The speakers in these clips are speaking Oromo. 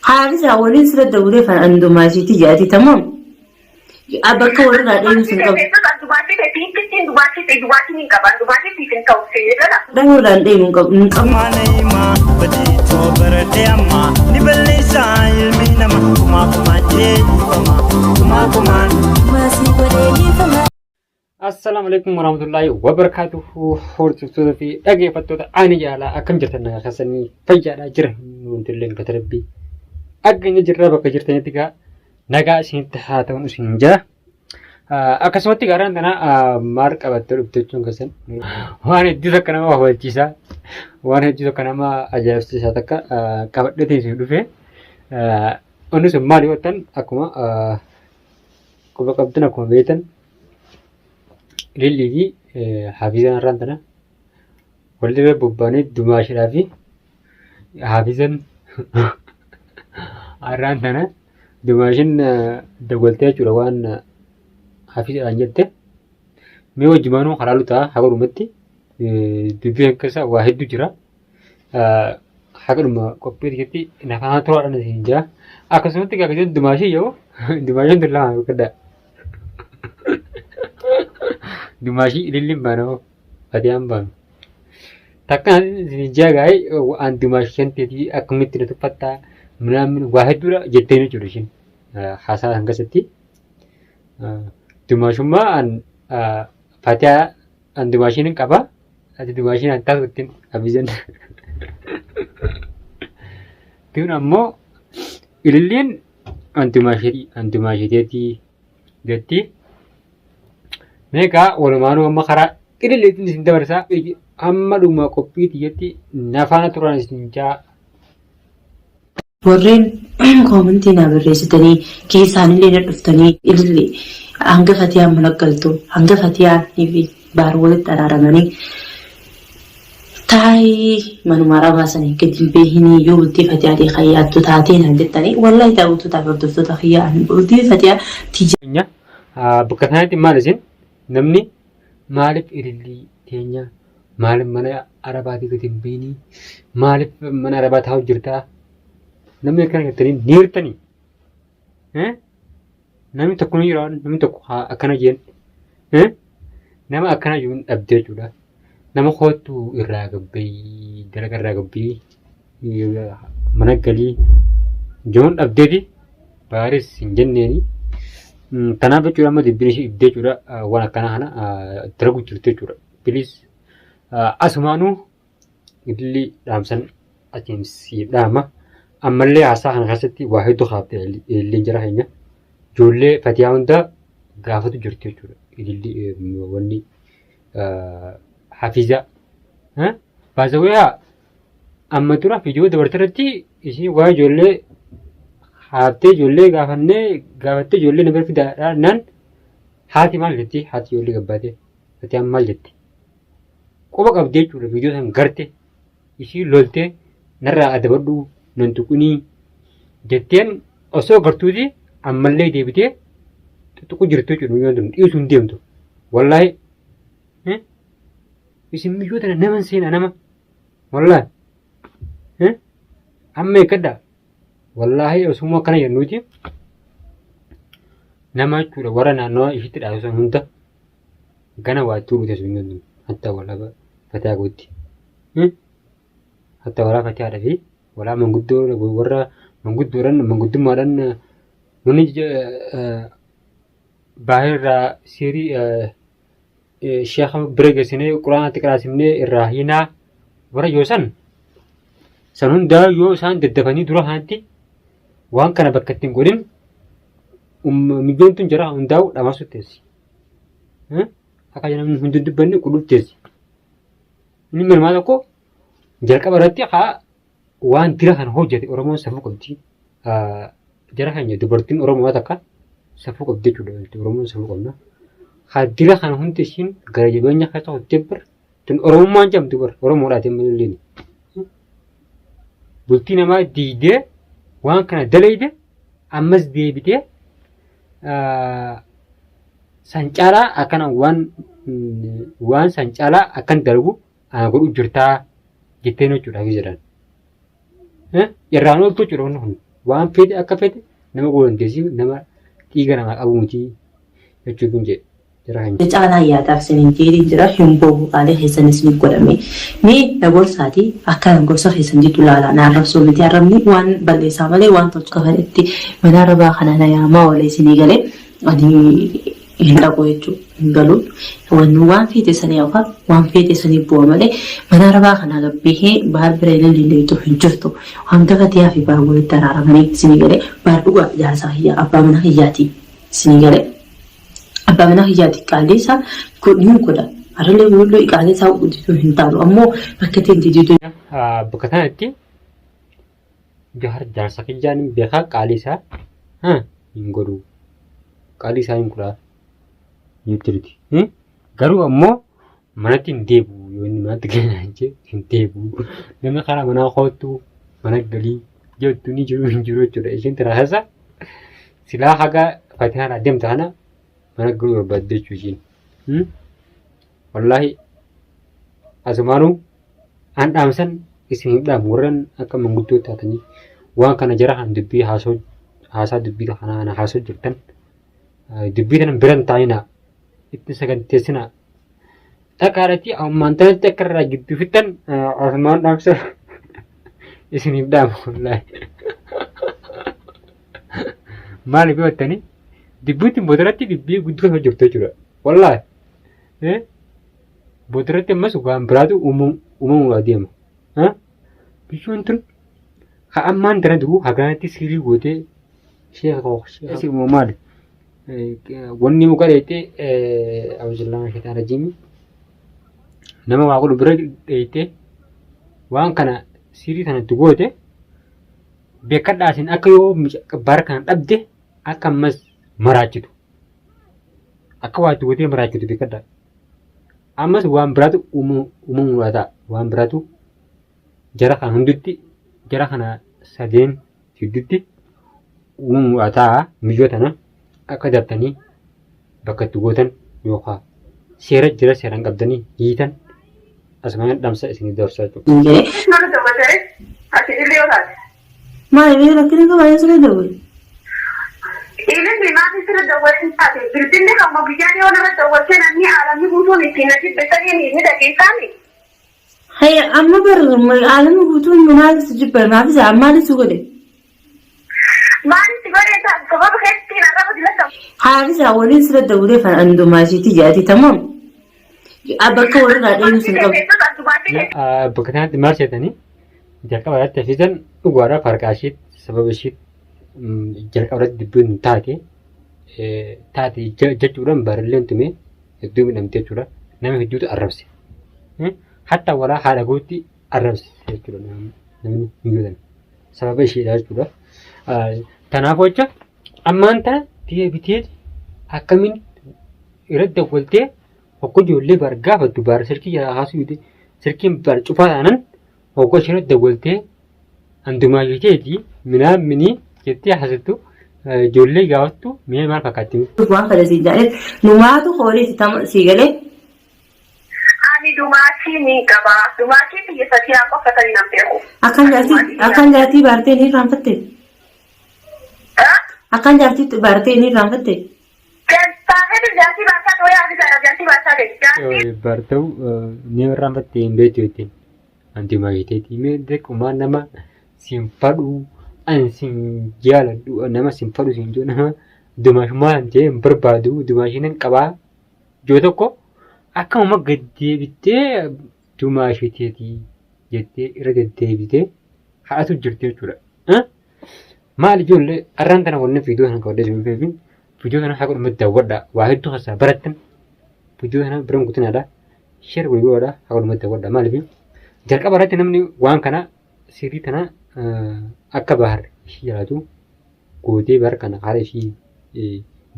Haafizaa waliin sira dawulee kan andumaashiiti jedhati tamam. Bakka walirraa dheeyuu sun qabu. Dhahuurraan dheeyuu hin qabu. Hin qabu. Maana himaa badii too baradhee ammaa ni balleessaa ilmi nama kumaa kumaan jeefama kumaa kumaan. Maasii godhee dhiifama. Assalaamu alaikum warahmatullaahi wabarakaatuhu hordoftoota fi dhaggeeffattoota ani jaalaa akkam jirtan nagaa keessanii fayyaadhaa jira wanti illee galata rabbii akka inni jirra bakka jirtanitti gaa nagaa isinitti haa ta'uun isin jira. Akkasumatti gaaraan tana maal qabattee dhufte jechuun keessan waan hedduu takka nama hubachiisa waan hedduu takka nama ajaa'ibsiisaa takka qabadheetiin isin dhufe. Inni sun maal yoo jettan akkuma quba qabdan akkuma beektan Lillii fi Hafizaan har'aan tana walirra bobbaanee dumaashidhaa fi Hafizan har'aan tana dumaashin dawwaltee jechuudha waan Hafizaadhaan jette. Mee wajjumaanuu karaa lutaa haga dhumatti dubbii kan keessa waa hedduu jira. Haga dhuma qophii keessatti nafaana turaadhaan isin jira. Akkasumatti gaafa dumaashii yoo dumaashiin tun lama beekadhaa. Dumaashii ililliin baana hoo fatiyaan baanu. Takka isin jaa gaa'ee waan dumaashii kan ta'eetii akkamitti na tuffattaa minaamin waa hedduudha jettee jechuudha ishiin haasaa kan keessatti. Dumaashummaa an fatiyaa an dumaashiin hin qaba ati dumaashiin an taatu ittiin abizan. Tun ammoo ililliin an dumaashiiteetii jetti. Meeqaa walumaanuu amma karaa ililleetiin isin dabarsaa amma dhuma qophii tiyyatti nafaana turan isin jaa. Warreen koomentii naa barreessitanii keessaanillee na dhuftanii ililli hanga fatiyaan mana galtu hanga fatiyaan fi baar walitti araaramanii taa'ii manuma arabaa sanii gadi hin beehinii yoo bultii fatiyaatii kan yaaddu taatee naan jettanii wallahi daawwattootaaf hordoftoota kiyyaa ani bultii fatiyaa tiyya Keenya bakka kanatti maal isin namni maaliif ilillii teenya maaliif mana arabaatii gadi hin beehinii maaliif mana arabaa taa'u jirtaa namni akkana jettanii ni hirtanii Namni tokko ni jira namni tokko haa akkana jeen nama akkana jiruun dhabdee jechuudha. Nama koottu irraa gabbii dalaga irraa gabbii mana galii jiruun dhabdeeti baaris hin jenneeni. Kanaaf jechuudha amma dubbiin ishee ibdee jechuudha waan akkanaa kana dalagu jirtu jechuudha. Please asumaanuu Idilli dhaamsan atiin siif dhaama. Ammallee haasaa kana keessatti waa hedduu kaafte ililliin jara keenya. Ijoollee fatiyaa hunda gaafatu jirti jechuudha. Ililli wanni hafiza. Baazawee amma dura viidiyoo dabarte irratti ishii waa ijoollee haaftee ijoollee gaafannee gaafattee ijoollee na bira fidaadhaa naan haati maal jetti haati ijoollee gabbaatee fatiyaan maal jetti. Quba qabdi jechuudha viidiyoo san garte ishii loltee narraa adabadhu nan tuqinii jetteen osoo gartuuti ammallee deebitee tuttuqu jirtu jechuudha miyyoon tun dhiisuu hin deemtu wallaahi isin miyyoo tana nama hin seenaa nama wallaahi amma eeggadhaa wallaahi osuma akkana jennuuti nama jechuudha warra naannawa ishiitti dhaabatan san hunda Gana waa itti urgite sun jennu hatta walaa fatiyaa gootti. Hatta walaa fatiyaadha fi walaa manguddoo warra manguddoodhaan manguddummaadhaan wanni baahee irraa siirii sheekha bira geessinee quraanatti qiraasifnee irraa hiinaa warra yoo san san hundaa yoo isaan daddafanii dura kanatti waan kana bakka ittiin godhin miyyoon tun jara hundaa'u dhamaasuu teessi. Akka namni hundi dubbanne qudhuuf teessi. Inni mormaa tokko jalqaba irratti haa waan dira kana hojjete Oromoon safuu qabdi. Jara keenya dubartiin Oromoo takka safuu qabdi jechuudha. Oromoon safuu qabna. Haa dira kana hundi ishiin gara jabeenya keessa hottee bar tun Oromummaan jedhamtu bar Oromoodhaati amma illee. Bultii namaa diigdee waan kana dalayde ammas deebitee san caalaa akkana waan waan san caalaa akkan dalagu ana godhu jirtaa jetteen jechuudha jedhan. Irraan ooltu jechuudha wanni kun. Waan feete akka feete nama godhuu dandeessi nama dhiiga namaa qabu miti jechuuf hin jedhe. Jara keenya. Caalaa yaadaaf isiniin jeetiin jira hin boohu qaalee keessan isiniif godhame mee na gorsaati akka nan gorsa keessan jiddu laalaa na arrabsoo miti arrabni waan balleessaa malee waan tolchu kafaletti mana arabaa kana na yaamaa oola isinii galee ani hin dhaqu jechuudha hin galu wanni waan feete sanii hafa waan feete sanii bu'a malee mana arabaa kana gabbihee baar bira ililliitu hin jirtu hanga fatiyaa fi baar walitti araaramanii isinii galee baar dhugaa jaarsaa kiyyaa abbaa mana kiyyaati isinii galee. Abbaa manaa kiyyaati qaalii isaa ni godha. Harallee guutuu qaalii isaa guddisuu hin taanu. Ammoo bakka ittiin didiitu. Bakka kanatti Jahar jaarsa kiyyaan hin beekaa qaalii isaa hin godhu. Qaalii isaa hin godhaa jechuuti. Garuu ammoo manatti hin deebi'u yoo inni manatti galaa jee hin deebi'u. Namni karaa manaa koottu mana galii jettu ni jiru hin jiru jechuudha. Isheen tana keessa silaa haga fatihaan adeemta kana mana galuu barbaadde jechuu ishiin. Wallaahi asumaanuu an dhaamsan isin hin dhaamu warran akka manguddoo taatanii waan kana jara kan dubbii haasoo haasaa dubbii kana kana haasoo jirtan dubbii kana biran taa'inaa itti saganteessinaa dhaqaadhati ammaan tanatti akka irraa gidduu fixxan asumaan dhaamsa isiniif dhaamu wallaahi. Maaliif yoo jettanii dubbiitti boodarratti dubbii guddoo kan jirtu jechuudha. Wallaahi. Boodarratti ammas waan biraatu uumamuudhaa deema. Biyyoon tun ha ammaan tana duruu hagaanatti siirii gootee sheeka koo sheeka immoo maali? Wanni muka dheettee awuzillaa sheetaan rajiimi nama waa godhu bira dheettee waan kana siirii kana itti goote beekadhaa isin akka yoo bara kana dhabde akka ammas maraachitu. Akka waa itti gootee maraachitu beekadhaa. Ammas waan biraatu uumamuudhaa ta'a. Waan biraatu jara kana hunditti jara kana sadeen gidduutti uumamuudhaa ta'a. Miyyoo tana akka dabtanii bakka itti gootan yookaan seera jira seeraan qabdanii hiitan asumaan dhamsa isinii dabarsaa jechuudha. Jedhe. Nama dawwatee ati illee yoo taate. Maali mee rakkina qaba yoo sirra dawwale. Ililli maaf sirra dawwalee hin taate bilbilli kan guyyaa dhiyoo narra dawwaltee namni aalamni guutuun ittiin na jibbe saniin ni dhageessaani. Haya amma bar aalama guutuun maal si jibba maaf isa maal si godhe. Maaliif si godhee taate sababa keetti arraba dilata. Haafisa waliin sirra dawwalee fan andumaashiiti jaati tamam. Bakka walirraa dheeyuu sin qabu. Bakka kanatti maal seetanii jalqaba irratti hafizan dhugaadha farqaa isheetti sababa isheetti jalqaba irratti dubbiin taate taate jechuudhaan barilleen tume hedduu midhamte jechuudha. Nama hedduutu arrabse. Hatta walaa haadha gootti arrabse jechuudha namni hin godhan. Sababa isheedha jechuudha. Kanaaf jecha ammaan tana deebitee akkamiin irratti dawwaltee hoggoo ijoollee bar gaafattu bar silkii jalaa kaasuu dide silkiin bar cufaa taanan hoggoo ishee irratti dawwaltee handumaa jeteeti minaan minii jettee haasattu ijoollee gaafattu mee maal fakkaatti? Waan fedhe siin jedhee numaatu horii sii galee. Ani dumaachii ni qaba. Dumaachii biyya Fatiyaa qofa tani nan beeku. Akkan jaartii akkan jaartii baartee ni irraanfatte. Akkan jaartii baartee ni irraanfatte. Jaartii baasaa ta'uu yaa jaartii baasaa ta'e. Jaartii Bartau ni irraanfatte hin beektu jetteen. Anti maayiteetii mee deequmaa nama siin fadhu an siin jaaladhu nama siin fadhu siin jiru nama dumaashumaa hin ta'e hin barbaadu dumaashiin hin qabaa joo tokko akkamuma gad deebittee dumaashiteetii jettee irra deddeebitee haadhatu jirti jechuudha. Maal ijoollee arraan tana wanni viidiyoo kana qabadhee isin dhufeef viidiyoo kana haga dhumatti daawwadhaa waa hedduu keessaa barattan viidiyoo kana biran kutinaadha sheer walii godhaadha haga dhumatti daawwadhaa maaliif jalqaba irratti namni waan kana sirrii tana akka bahar ishii jaalatu gootee bahar kana haala ishii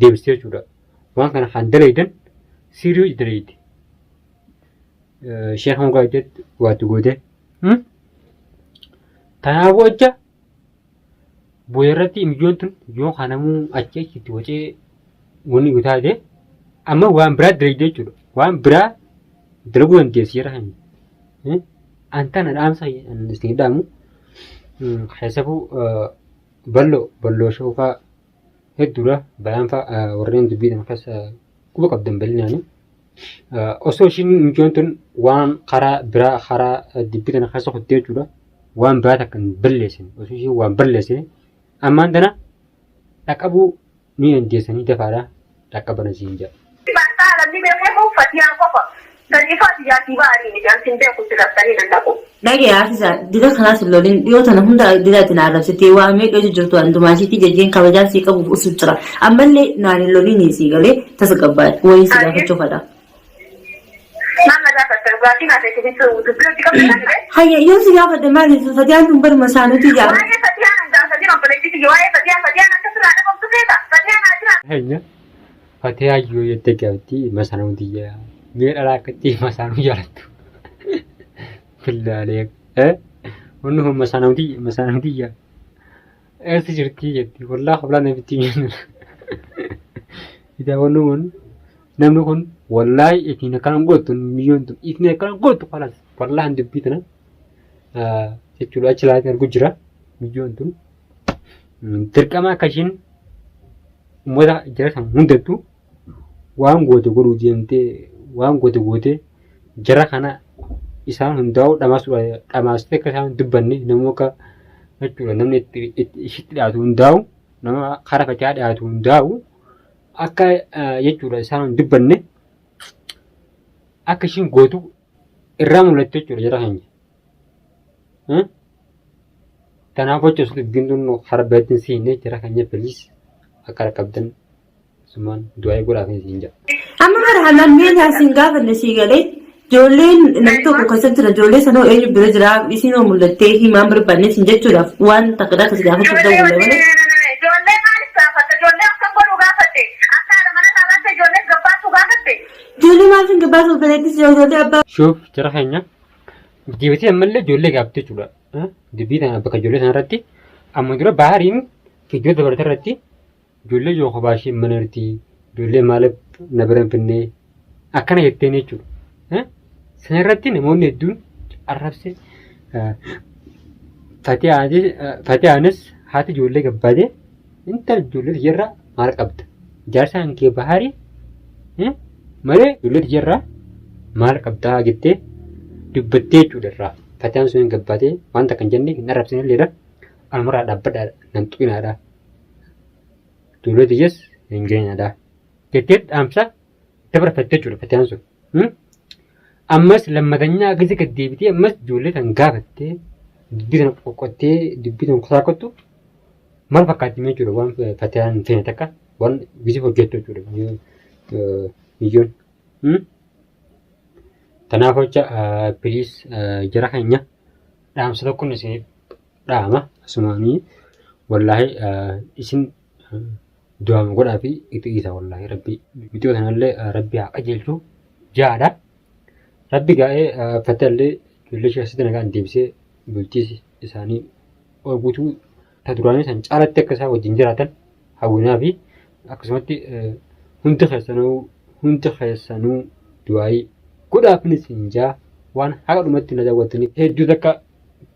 deebistee jechuudha waan kana kan dalaydan sirrii dalayde sheekh mukaa jetti waatti gootee kanaafuu jecha Booda irratti miyyoon tun yoo kanamuu achi achitti wacee wanni yoo taate amma waan biraa dalagde jechuudha. Waan biraa dalaguu dandeessi jara kan. An tana dhaamsa isin dhaamu keessafuu Balloo balloo shoofaa hedduudha bayaan fa'a warreen dubbii tana keessa quba qabdan bal'inaani. Osoo ishiin mucayyoon tun waan karaa biraa karaa dubbii tana keessa kuttee jechuudha waan biraa takka hin balleessine osoo ishiin waan balleessine ammaan tana dhaqabuu ni dandeessanii dafaadha dhaqqaban isiin jedha. Bakka namni beekamu Fatiyaan qofa. Saniifuu ati jaartii ba'anii miti an sin beeku si labsanii nan dhaqu. Dhagee haafisa dida kanaas hin lolin dhiyoo tana hunda dida itti na arrabsitee waa meeqa jirtu an dumaashiitii jajjeen kabajaa sii qabuuf usu jira ammallee naan hin lolinii sii galee tasgabbaadha wayii si gaafachuu fadha. Maal na gaafatte dhugaatii naa ta'e dubbii hojii qabdu naan jedhe. Hayya yoo si gaafadhe maaliif fatiyaan tun baruma saanuti jaa. Waa'ee Fatiyaa nan gaafatin obboleettii tiyya waa'ee Fatiyaa Fatiyaan akka sirraa dhabamtu feeta Fatiyaan haa jiraattu. Keenya Fatiyaa yoo jette gaafatti masaanuu tiyya mee dhalaa akkatti masaanuu jaalattu. Billaalee wanni kun masaanuu tiyya masaanuu tiyya eessa jirti jetti wallaa qoblaa namitti jennu. Ita wanni kun namni kun wallaahi ittiin akkana gootu miyyoon tun ittiin akkana gootu kalas wallaahi dubbii tana jechuudha achi laatee argu jira miyyoon tun dirqama akka ishiin uummata jara san hundattuu waan goote godhuu deemtee waan goote gootee jara kana isaan hundaa'uu dhamaastee akka isaan dubbanne namuu akka jechuudha namni itti ishitti dhiyaatu hundaa'u nama kara facaa dhiyaatu hundaa'u akka jechuudha isaan hin dubbanne akka ishiin gootu irraa mul'atte jechuudha jara keenya. Kanaaf jecha osoo dubbiin tun karaa biraatti hin seenne jara keenya please akka rakkabdan sumaan du'aa godhaaf isin jedha. Amma bara halaan mee naa siin gaafanne sii galee ijoolleen namni tokko keessa jira ijoollee sanoo eenyu bira jira isinoo mul'attee himaan barbaanne siin jechuudhaaf waan takka takka si gaafachuuf Ijoollee ta'uu malee. ijoollee maaliif gaafatte? Ijoollee akkam godhuu gaafatte? Akka haadha mana isaa baatte ijoollee gabbaasuu gaafatte? Ijoollee maaf hin gabbaasu obboleettis ijoollee abbaa. Shuuf jara keenya deebitee ammallee ijoollee gaafatte jechuudha. Dubbii tana bakka ijoollee sana irratti amma dura baariin fiigdota dabalata irratti ijoollee yoo kophaa ishee mana jirti ijoollee maaliif na bira hin finnee akkana jetteen jechuudha. Sana irratti namoonni hedduun arrabse Fatiyaanis haati ijoollee gabbaatee intala ijoollee tiyyarraa maal qabda? Jaarsaan kee baharii malee ijoollee tiyyarraa maal qabdaa jettee dubbattee jechuudha irraa. Fatiyaan sun gabbaatee wanta kan jenne hin arrabsine illeedha. Anumarraa dhaabbadhaa nan tuqinaadha. Ijoollee tiyyas hin geenyadha. Jettee dhaamsa dabarfatte jechuudha fatiyaan sun. Ammas lammatanyaa gisa gad deebitee ammas ijoollee tan gaafattee dubbii tana qoqqottee dubbii tana kusaakottu maal fakkaatti mee jechuudha waan fatiyaan hin feene takka waan gisi hojjettu jechuudha miyyoon. Kanaaf jecha piliis jara keenya dhaamsa tokkoon isiniif dhaama asumaanii wallaahi isin du'aama godhaa fi itti dhiisa wallaahi rabbi mixoo sanallee rabbi haa qajeelchu jaadha. Rabbi gaa'ee fattallee ijoollee ishee asitti nagaan deebisee bultii isaanii guutuu ta duraanii san caalatti akka isaan wajjin jiraatan hawwinaa fi akkasumatti hundi keessanuu hundi keessanuu du'aayii godhaafnis hin jaa waan haqa dhumatti na daawwattaniif hedduu takka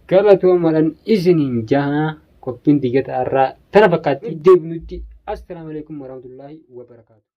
galatoomaadhaan isiniin jaa qophiin diigata irraa tana fakkaatti deebinutti assalaamu alaikum warahmatullaahi wabarakaatu.